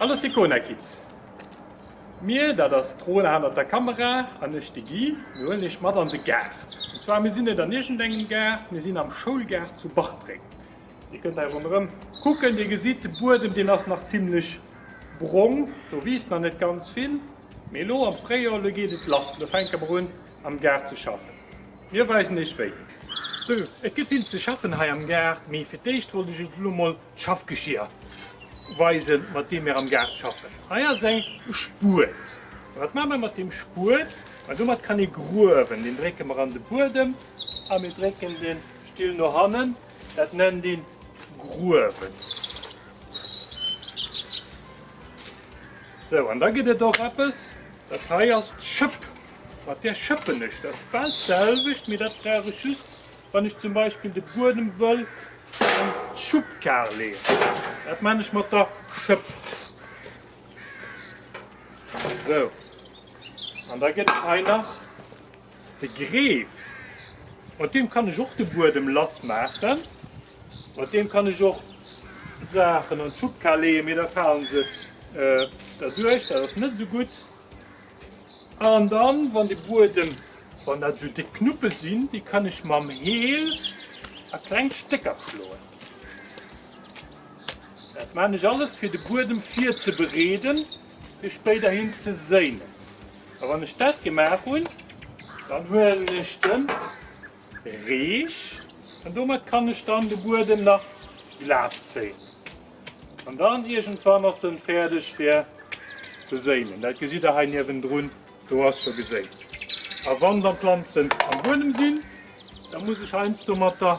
Hallo Sicona Kids! Mir, dat ass d'Rona hannert der Kamera an ech de Guy, mir huelen iech mat an de Gaart. An zwar mir sinn net an iergendengem Gaart, mir sinn am Schoulgaart zu Bartreng. Dir kënnt hei ronderëm kucken, dir gesitt de Buedem deen ass nach zimlech brong, do wiisst nach net ganz vill, mee elo am Fréijoer, elo geet et lass, elo fänke mer un am Gaart ze schaffen. Mir weisen iech wéi. Sou, et gëtt vill ze schaffen hei am Gaart, mee fir d'éischt wollt ech iech elo mol D'Schaffgeschier weisen, mat deem mir am Gaart schaffen. Hei ass eng Spuet. A wat maache mer mat deem Spuet? Ma domat kann ee gruewen. Deen drécke mer an de Buedem a mir drécken de Still no hannen. Dat nennt een gruewen. Sou, an da gëtt et och eppes, dat hei ass d'Schëpp. Mat där schëppen ech. Dat ass bal d'selwecht, mee dat brauch ech just, wann ech zum Beispill de Buedem wëll An d'Schubkar leeën. Dat man ech mat der Schëpp. Sou. An da gëtt et hei nach de Greef. Mat deem kann ech och de Buedem lass maachen. Mat deem kann ech och Saachen an d'Schubkar leeën, mee da falen se derduerch. Dat ass net esou gutt. An dann, wann de Buedem, wann dat esou déck Knuppe sinn, déi kann ech mam Heel a kleng Stécker schloen. Dat maan ech alles fir de Buedem virzebereeden, fir spéiderhin ze séinen. A wann ech dat gemaach hunn, dann huelen ech de Reech an domat kann ech dann de Buedem nach glat zéien. An dann iergendwann ass en fäerdeg fir ze séinen. Dat gesitt der hei niewendrun, do ass scho geséint. A wann dann d'Planzen am Buedem sinn, da muss ech heiansdo mat der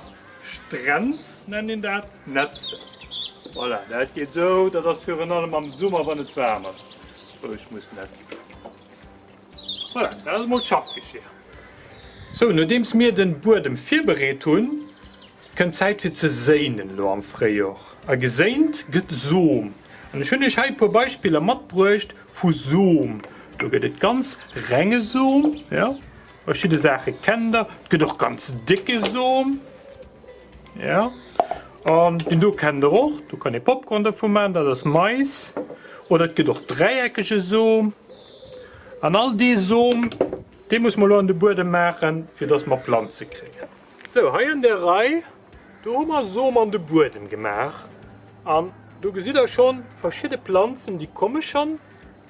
Strenz, nennt een dat, nätzen. Voilà, dat geet esou, dat ass virun allem am Summer wann et waarm ass, wou ech muss nätzen. Voilà, dat ass emol d'Schaffgeschier. Sou, nodeems mir den Buedem virbereet hunn, kënnt d'Zäit fir ze séinen elo am Fréijor. A geséint gëtt Som. An ech hunn iech hei e puer Beispiller matbruecht vu Som. Do gëtt et ganz renge Som, jo, verschidde Saache kennt der. Et gëtt och ganz décke Som, jo. An deen do kennt der och, do kann ee Popcorn dervu maachen, dat ass Mais. Oder et gëtt och dräieckege Som. An all dee Som, dee muss mer elo an de Buedem maachen, fir dass mer Planze kréien. Sou, hei an der Rei, do hu mer Som an de Buedem gemaach. An do gesitt der schonn verschidde Planzen, déi komme schonn.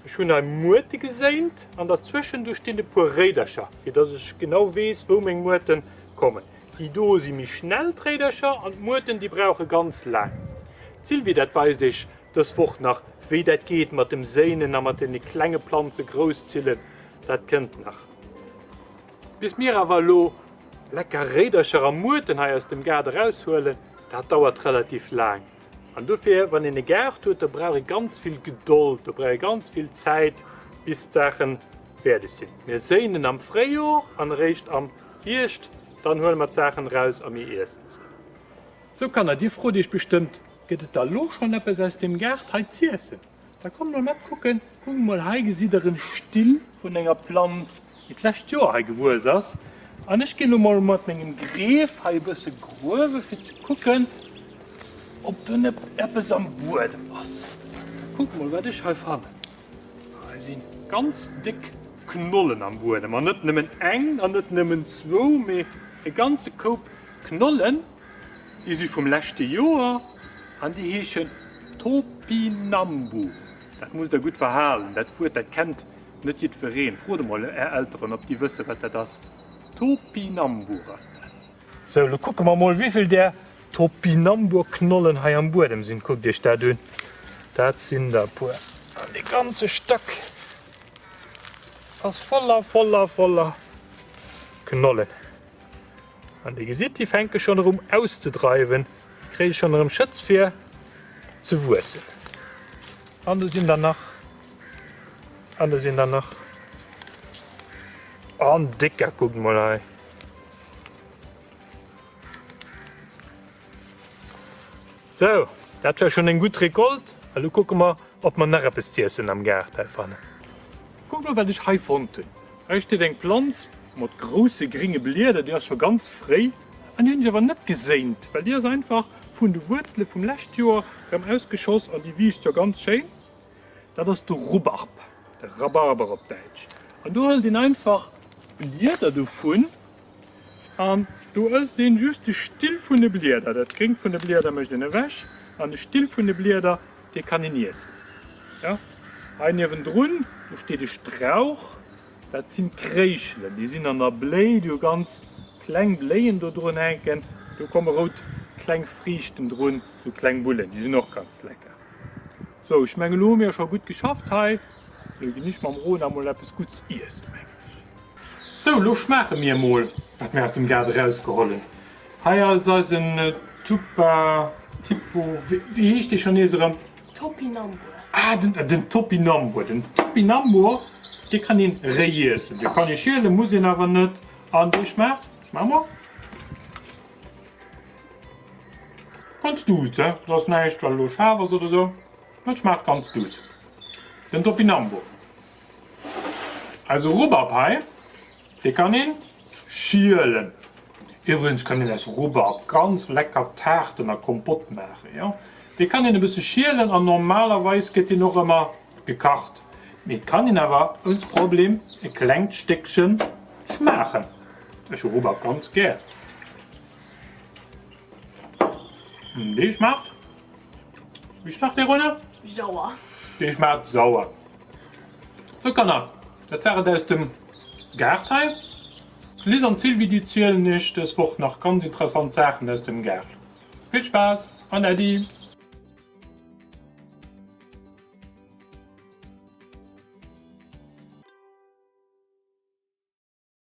Ech hunn hei Muerte geséint an derzwëschen do stinn e puer Réidercher, fir dass ech genau weess, wou meng Muerte kommen. Déi do si méi schnell, d'Réidercher, an d'Muerten, déi brauche ganz laang. D'Sylvie, dat weist iech Dës Woch nach, wéi dat geet mat dem Séinen a mat deene klenge Planze grousszillen, dat kënnt nach. Bis mir awer elo lecker Réidercher a Muerten hei aus dem Gaart eraushuelen, dat dauert relativ laang. An dofir, wann een e Gaart huet, da brauch ee ganz vill Gedold, do brauch ee ganz vill Zäit, bis d'Saache fäerdeg sinn. Mir séinen am Fréijor an eréischt am Hierscht, dann huele mer d'Saachen eraus a mir iessen se. Sou Kanner, dir frot iech bestëmmt, Gëtt et da lo schonn eppes aus deem Gaart hei z'iessen? Da kommt mol mat kucken. Kuckt mol, hei gesitt der en Still vun enger Planz, déi d'lescht Joer hei gewuess ass. An ech ginn lo mol mat mengem Greef hei e bësse gruewe fir ze kucken, ob do net eppes am Buedem ass. Kuckt mol, wat ech hei fannen. Hei si ganz déck Knollen am Buedem. An net nëmmen eng an net nëmmen zwou, mee e ganze Koup Knollen. Déi si vum leschte Joer an déi heeschen Topinambur. Dat musst der gutt verhalen, dat Wuert dat kennt net jiddwereen. Frot emol är Elteren ob déi wësse wat dat ass. Topinambur ass dat. Sou, lo kucke mer mol wéivill där Topinamburknollen hei am Buedem sinn. Kuckt iech dat un, dat sinn der e puer. An dee ganze Stack ass voller voller voller Knollen. An dir gesitt, déi fänke schonn erëm auszedreiwen, kréie schonn erëm Schëtz fir ze wuessen. An do sinn der nach, an do sinn der nach. An décker, kuckt mol hei. Sou, dat war schonn eng gutt Recolte. A lo kucke mer, ob mer nach eppes z'iessen am Gaart hei fannen. Kuckt mol, wat ech hei fonnt hunn. Hei steet eng Planz mat grousse gringe Blieder, déi ass scho ganz fréi an déi hunn ech awer net geséint, well déi ass einfach vun de Wuerzele vum lescht Joer rëm ausgeschoss an déi wiisst scho ganz schéin. Dat ass de Rubbarb, de Rhabarber op Däitsch. An do hëlt een einfach d'Blieder dovun an do ësst een just de Still vun de Blieder. Dat Gréngt vun de Blieder mécht een ewech an de Still vun de Blieder, dee kann een iessen. Jo, hei niewendrun, do steet e Strauch, dat sinn d'Kréischelen. Déi sinn an der Bléi, déi hu ganz kleng Bléien do drun hänken. Do komme rout kleng Friichten drun, sou kleng Bullen, déi sinn och ganz lecker. Sou, ech mengen elo hu mir scho gutt geschafft hei. Elo ginn ech mam Rona mol eppes Gutts iessen, mengen ech. Sou, elo schmaache mir mol wat mir aus dem Gaart erausgeholl hunn. Hei ass eisen Tupa, Tipo, wéi heescht dee scho nees erëm? Topinambur. Ah, den, den Topinambur. Den Topinambur, dee kann een réi iessen. Dee kann ee schielen, muss een awer net. An dee schmaacht, schmaach mol. Ganz duuss, he? Et ass näischt wat elo schaarf ass oder sou. Et schmaacht ganz duuss. Den Topinambur. Eise Rubbarb hei, dee kann een schielen. Iwwregens kann een aus Rubbarb ganz lecker Taarten a Kompott maachen, jo. Dee kann een e bësse schielen an normalerweis gëtt deen och ëmmer gekacht. Mee et kann een awer ouni Problem e klengt Stéckchen schmaachen. Ech hu Rubbarb ganz gär. Dee schmaacht, wéi schmaacht dee Rona? Sauer. Dee schmaacht sauer. Sou Kanner, dat war et aus dem Gaart hei. D'Liz an d'Sylvie déi zielen iech dës Woch nach ganz interessant Saachen aus dem Gaart. Vill Spaass an Äddi!